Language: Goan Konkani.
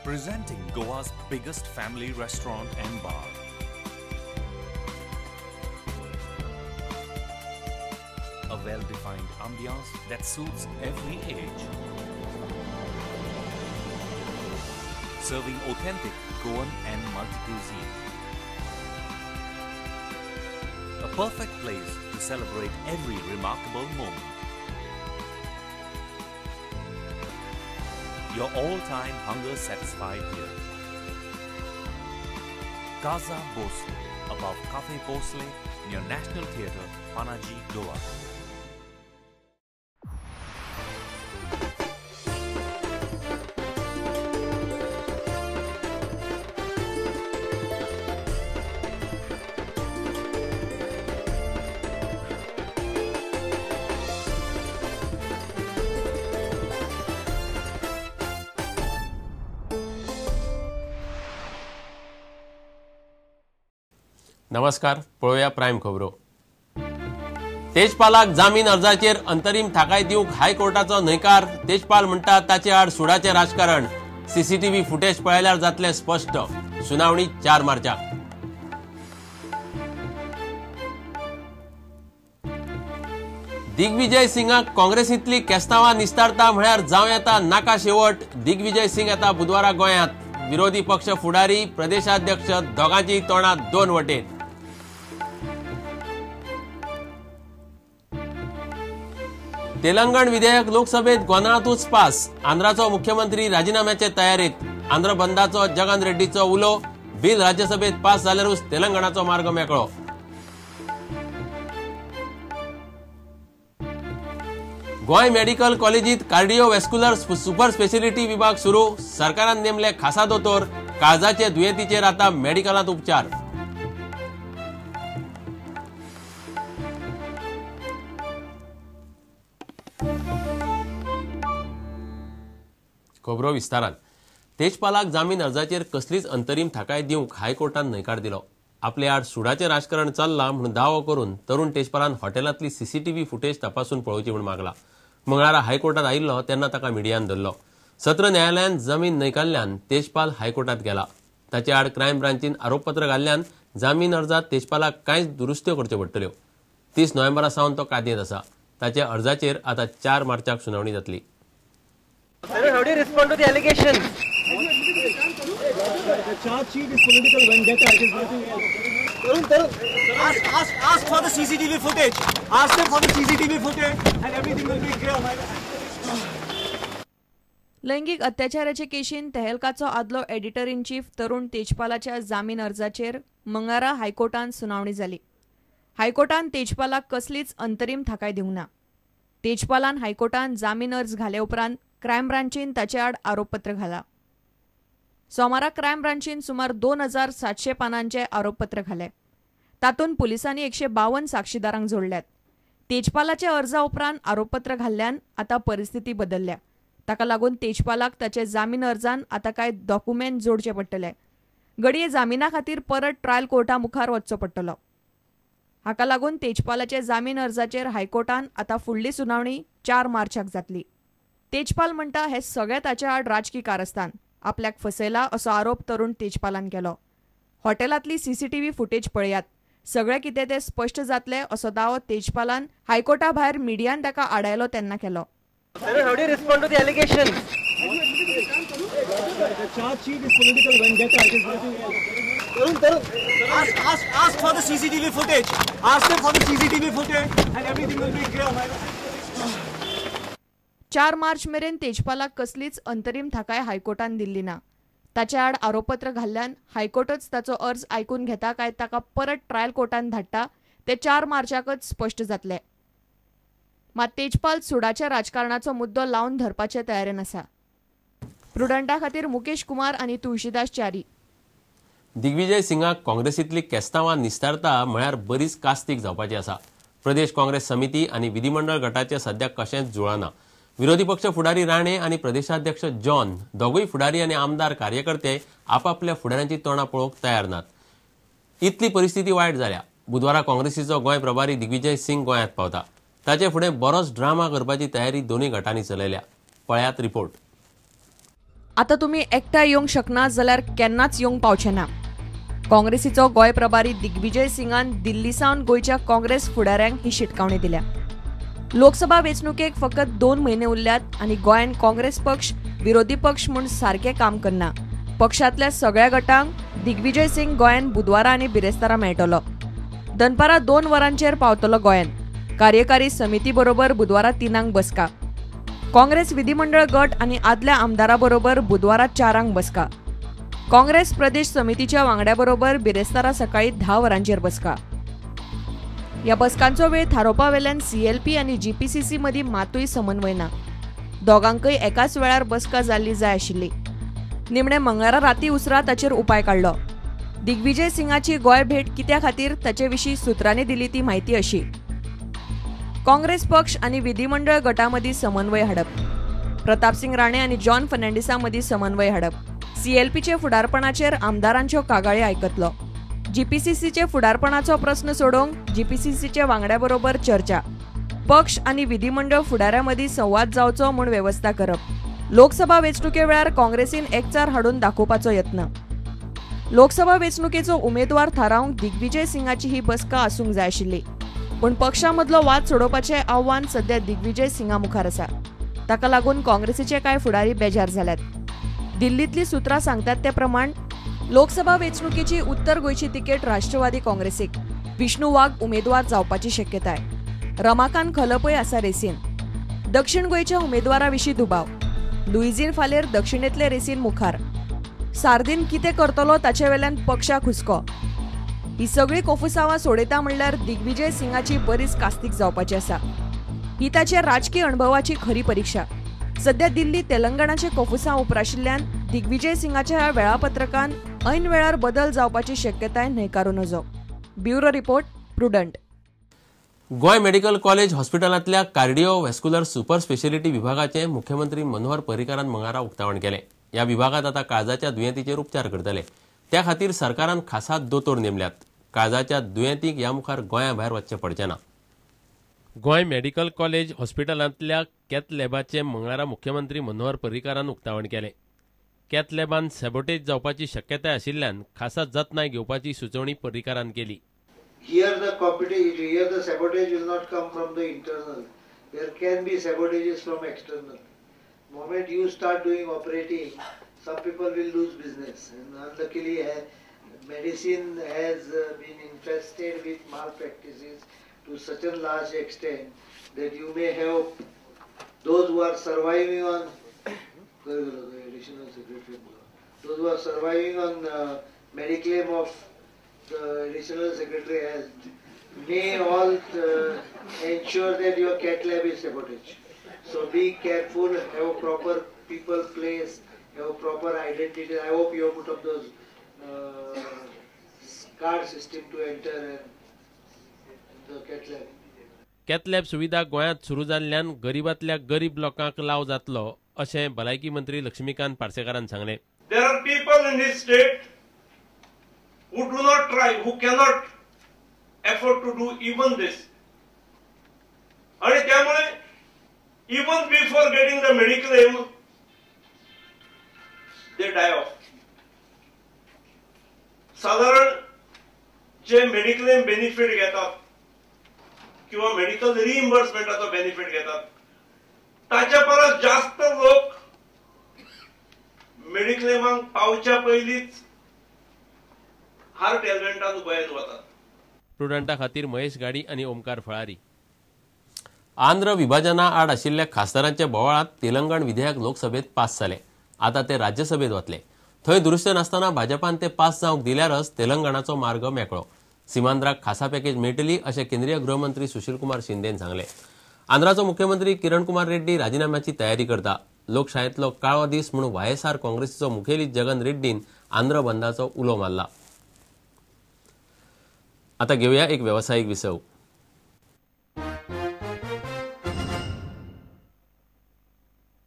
Presenting Goa's biggest family restaurant and bar. A well-defined ambiance that suits every age. Serving authentic Goan and multi-cuisine. A perfect place to celebrate every remarkable moment. Your all-time hunger satisfied here. Casa Bhosle, above Cafe Bhosle, near National Theatre, Panaji, Goa. नमस्कार, पळोवया प्रायम खबरो. तेजपालाक जामीन अर्जाचेर अंतरीम थाकाय दिवंक हायकोर्टाचो न्हयकार. तेजपाल म्हणटा ताचे आड सुडाचें राजकारण. सीसीटीव्ही फुटेज पळयल्यार जातलें स्पश्ट. सुनावणी 4 मार्चाक. दिग्विजय सिंगाक काँग्रेसींतली केस्तांवां निस्तारता म्हळ्यार जावं येता नाका शेवट. दिग्विजय सिंग येता बुधवारा गोंयांत. विरोधी पक्ष फुडारी, प्रदेशाध्यक्ष दोगांची तोंडां दोन वटेन. तेलंगण विधेयक लोकसभेत गोंदळांतूच पास. आंध्राचो मुख्यमंत्री राजीनाम्याचे तयारेत. आंध्र बंदाचो जगन रेड्डीचो उलो. बिल राज्यसभेत पास जाल्यारूच तेलंगणाचो मार्ग मेकळो. गोंय मेडिकल कॉलेजीत कार्डिओवॅस्क्युलर सुपर स्पेशलिटी विभाग सुरू. सरकारान नेमले खासा दोतोर. काळजाचे दुयेंतीचेर आता मेडिकलांत उपचार. खबरो विस्तारान. तेजपालाक जामीन अर्जाचेर कसलीच अंतरीम थाकाय दिवंक हायकोर्टान न्हयकार दिलो. आपले आड सुडाचें राजकारण चल्लां म्हूण दावो करून तरुण तेजपालान हॉटेलांतली सीसीटीव्ही फुटेज तपासून पळोवची म्हूण मागला. मंगळारा हायकोर्टात आयिल्लो तेन्ना ताका मिडियान धरलो. सत्र न्यायालयान जमीन न्हयकारल्यान तेजपाल हायकोर्टात गेला. ताचे आड क्रायम ब्रांचीन आरोपपत्र घाल्ल्यान जामीन अर्जात तेजपालाक कांयच दुरुस्त्यो करच्यो पडटल्यो. 30 नोव्हेंबरा सावन तो कादयेंत आसा. ताच्या अर्जाचेर आतां 4 मार्चाक सुनावणी जातली. How do you respond to the allegations? The charge sheet is political vendetta. It is nothing else. Tarun, Tarun, ask for the CCTV footage. Ask them for the CCTV footage, and everything will be clear. लैंगिक अत्याचाराचे केशीन तेहलकाचो आदलो एडिटर इन चीफ तरुण तेजपालाच्या जामीन अर्जाचेर मंगळारा हायकोर्टान सुनावणी जाली. हायकोर्टान तेजपालाक कसलीच अंतरीम थाकाय दिवंक ना. तेजपालान हायकोर्टान जामीन अर्ज घाले उपरांत क्रायम ब्रांचीन ताचे आड आरोपपत्र घाला. सोमारा क्रायम ब्रांचीन सुमार 2700 पानांचे आरोपपत्र घाले. तातूंत पुलिसांनी 152 साक्षीदारांक जोडल्यात. तेजपालाच्या अर्जा उपरांत आरोपपत्र घाल्ल्यान आतां परिस्थिती बदलल्या. ताका लागून तेजपालाक ताचे जामीन अर्जान आतां कांय डॉक्युमेंट जोडचे पडटले. घडये जामिना खातीर परत ट्रायल कोर्टा मुखार वचचो पडटलो. हाका लागून तेजपालाचे जामीन अर्जाचेर हायकोर्टान आतां फुडली सुनावणी 4 मार्चाक जातली. तेजपाल म्हणटा हे सगळे ताचे आड राजकी कारस्थान. आपल्याक फसयला असो आरोप तरुण तेजपालान केलो. हॉटेलांतली सीसीटीव्ही फुटेज पळयात, सगळें कितें तें स्पश्ट जातलें असो दावो तेजपालान हायकोर्टा भायर मिडियान ताका आडायलो तेन्ना केलो. How do you respond to the allegations? The charge sheet is political vendetta. It is nothing else. Tarun, Tarun, ask for the CCTV footage. Ask them for the CCTV footage, and everything will be clear. 4 मार्च मेरेन तेजपालाक कसलीच अंतरीम थाकाय हायकोर्टान दिल्ली ना. ताचे आड आरोपपत्र घाल्ल्यान हायकोर्टच ताचो अर्ज आयकून घेता काय ताका परत ट्रायल कोर्टान धाडटा ते 4 मार्चाकच स्पश्ट जातले. मात तेजपाल सुडाच्या राजकारणाचो मुद्दो लावन धरपाचे तयारेन आसा. प्रुडंटा खातीर मुकेश कुमार आनी तुळशीदास च्यारी. दिग्विजय सिंगाक काँग्रेसींतली केस्तांवां निस्तारता म्हळ्यार बरीच कास्तीक जावपाची आसा. प्रदेश काँग्रेस समिती आनी विधिमंडळ गटाचे सद्या कशेंच जुळना. विरोधी पक्ष फुडारी राणे आनी प्रदेशाध्यक्ष जॉन दोगूय फुडारी आनी आमदार कार्यकर्ते आपापल्या फुडाऱ्यांची तोंडां पळोवंक तयार नात. इतली परिस्थिती वायट जाल्या. बुधवारा काँग्रेसीचो गोंय प्रभारी दिग्विजय सिंग गोंयांत पावता. ताचे फुडें बरोच ड्रामा करपाची तयारी दोनूय गटांनी चलयल्या. पळयात रिपोर्ट. आतां तुमी एकठांय येवंक शकना जाल्यार केन्नाच येवंक पावचे ना. काँग्रेसीचो गोंय प्रभारी दिग्विजय सिंगान दिल्ली सावन गोंयच्या काँग्रेस फुडाऱ्यांक ही शिटकावणी दिल्या. लोकसभा वेंचणुकेक फकत 2 म्हयने उरल्यात आनी गोंयांत काँग्रेस पक्ष विरोधी पक्ष म्हूण सारकें काम करना. पक्षांतल्या सगळ्या गटांक दिग्विजय सिंग गोंयांत बुधवारा आनी बिरेस्तारा मेळटलो. दनपारां 2 वरांचेर पावतलो गोंयांत. कार्यकारी समिती बरोबर बुधवारा 3 बसका. काँग्रेस विधिमंडळ गट आनी आदल्या आमदारा बरोबर बुधवारा 4 बसका. काँग्रेस प्रदेश समितीच्या वांगड्या बरोबर बिरेस्तारा सकाळी 10 वरांचेर बसका. ह्या बसकांचो वेळ थारोवपा वेल्यान सीएलपी आनी जीपीसीसी मदीं मातूय समन्वय ना. दोगांकय एकाच वेळार बसका जाल्ली जाय आशिल्ली. निमणे मंगळारा राती उसरां ताचेर उपाय काडलो. दिग्विजय सिंगाची गोंय भेट कित्या खातीर ताचे विशीं सुत्रांनी दिली ती म्हायती अशी. काँग्रेस पक्ष आनी विधिमंडळ गटा मदीं समन्वय हाडप, प्रतापसिंग राणे आनी जॉन फर्नांडिसा मदीं समन्वय हाडप, सीएलपीचे फुडारपणाचेर आमदारांच्यो कागाळी आयकतलो, जीपीसीसीचे फुडारपणाचो प्रस्न सोडोवंक जीपीसीसीचे वांगड्या बरोबर चर्चा, पक्ष आनी विधिमंडळ फुडाऱ्या मदीं संवाद जावचो म्हूण वेवस्था करप, लोकसभा वेंचणुके वेळार काँग्रेसीन एकचार हाडून दाखोवपाचो यत्न. लोकसभा वेंचणुकेचो उमेदवार थारावंक दिग्विजय सिंगाची ही बसका आसूंक जाय आशिल्ली, पूण पक्षा मदलो वाद सोडोवपाचें आव्हान सध्या दिग्विजय सिंगा मुखार आसा. ताका लागून काँग्रेसीचे कांय फुडारी बेजार जाल्यात. दिल्लींतली सुत्रां सांगतात ते प्रमाण लोकसभा वेंचणुकेची उत्तर गोंयची तिकेट राष्ट्रवादी काँग्रेसीक, विष्णू वाघ उमेदवार जावपाची शक्यताय, रमाकांत खलपय आसा रेसीन. दक्षिण गोंयच्या उमेदवारा विशीं दुबाव, लुईझीन फालेर दक्षिणेंतले रेसीन मुखार, सार्दीन कितें करतलो ताचे वेल्यान पक्षाक हुस्को. ही सगळी कोफुसांवां सोडयता म्हणल्यार दिग्विजय सिंगाची बरीच कास्तीक जावपाची आसा. ही ताच्या राजकी अणभवाची खरी परिक्षा. सध्या दिल्ली तेलंगणाचे कोफुसांव उप्राशिल्ल्यान दिग्विजय सिंगाच्या ह्या वेळापत्रकान ऐन वेळार बदल जावपाची शक्यताय न्हयकारूं नजो. Bureau report, Prudent. Goa medical college हॉस्पिटलांतल्या cardio vascular super speciality विभागाचे मुख्यमंत्री मनोहर पर्रीकारान मंगळारा उक्तावण केलें. ह्या विभागांत आतां काळजाच्या दुयेंतीचेर उपचार करतले. त्या खातीर सरकारान खासा दोतोर नेमल्यात. काळजाच्या दुयेंतींक ह्या मुखार गोंया भायर वचचें पडचें ना. गोंय मेडिकल कॉलेज हॉस्पिटलांतल्या कॅथ लॅबाचें मंगळारा मुख्यमंत्री मनोहर पर्रीकारान उक्तावण केलें. कॅथ लॅबान सॅबोटेज जावपाची शक्यताय आशिल्ल्यान खासा जतनाय घेवपाची सुचोवणी पर्रीकारान केली. Here the competition, here the sabotage will not come from the internal. There can be sabotages from external. Moment you start doing operating, some people will lose business. And unluckily, medicine has been infested with malpractices to such a large extent that you may have those who are surviving on additional secretary, those who are surviving on mediclaim of the additional secretary has may all ensure that your cat lab is sabotaged. So be careful, have a proper people place, have a proper identity. I hope you have put up those card system to enter and the cat lab. Cath lab सुविधा गोंयांत सुरू जाल्ल्यान गरीबांतल्या गरीब लोकांक लाव जातलो अशें भलायकी मंत्री लक्ष्मीकांत पार्सेकारान सांगलें. There are people in this state who do not try, who cannot afford to do even this. आणि त्यामुळे even before getting the mediclaim, they die off. साधारण जे मेडिक्लेम बेनिफिट घेतात किंवा मेडिकल रिइम्बर्समेंटाचो बेनिफिट घेतात ताच्या परस जास्त लोक मेडिक्लेमाक पावच्या पयलींच हार्ट एल्मेंटान गोंयांत वतात. प्रुडंटा खातीर महेश गाडी आनी ओमकार फळारी. आंध्र विभाजना आड आशिल्ल्या खासदारांच्या बोवाळांत तेलंगण विधेयक लोकसभेत पास जालें. आतां ते राज्यसभेत वतले. थंय दुरुस्त नासतना भाजपान ते पास जावंक दिल्यारच तेलंगणाचो मार्ग मेकळो. सीमांध्राक खासा पॅकेज मेळटली अशें केंद्रीय गृहमंत्री सुशीलकुमार शिंदेन सांगलें. आंध्राचो मुख्यमंत्री किरण कुमार रेड्डी राजिनाम्याची तयारी करता. लोकशायेंतलो काळो दीस म्हूण वायएसआर काँग्रेसीचो मुखेली जगन रेड्डीन आंध्र बंदाचो उलो मारला. आता घेऊया एक व्यावसायिक विसव.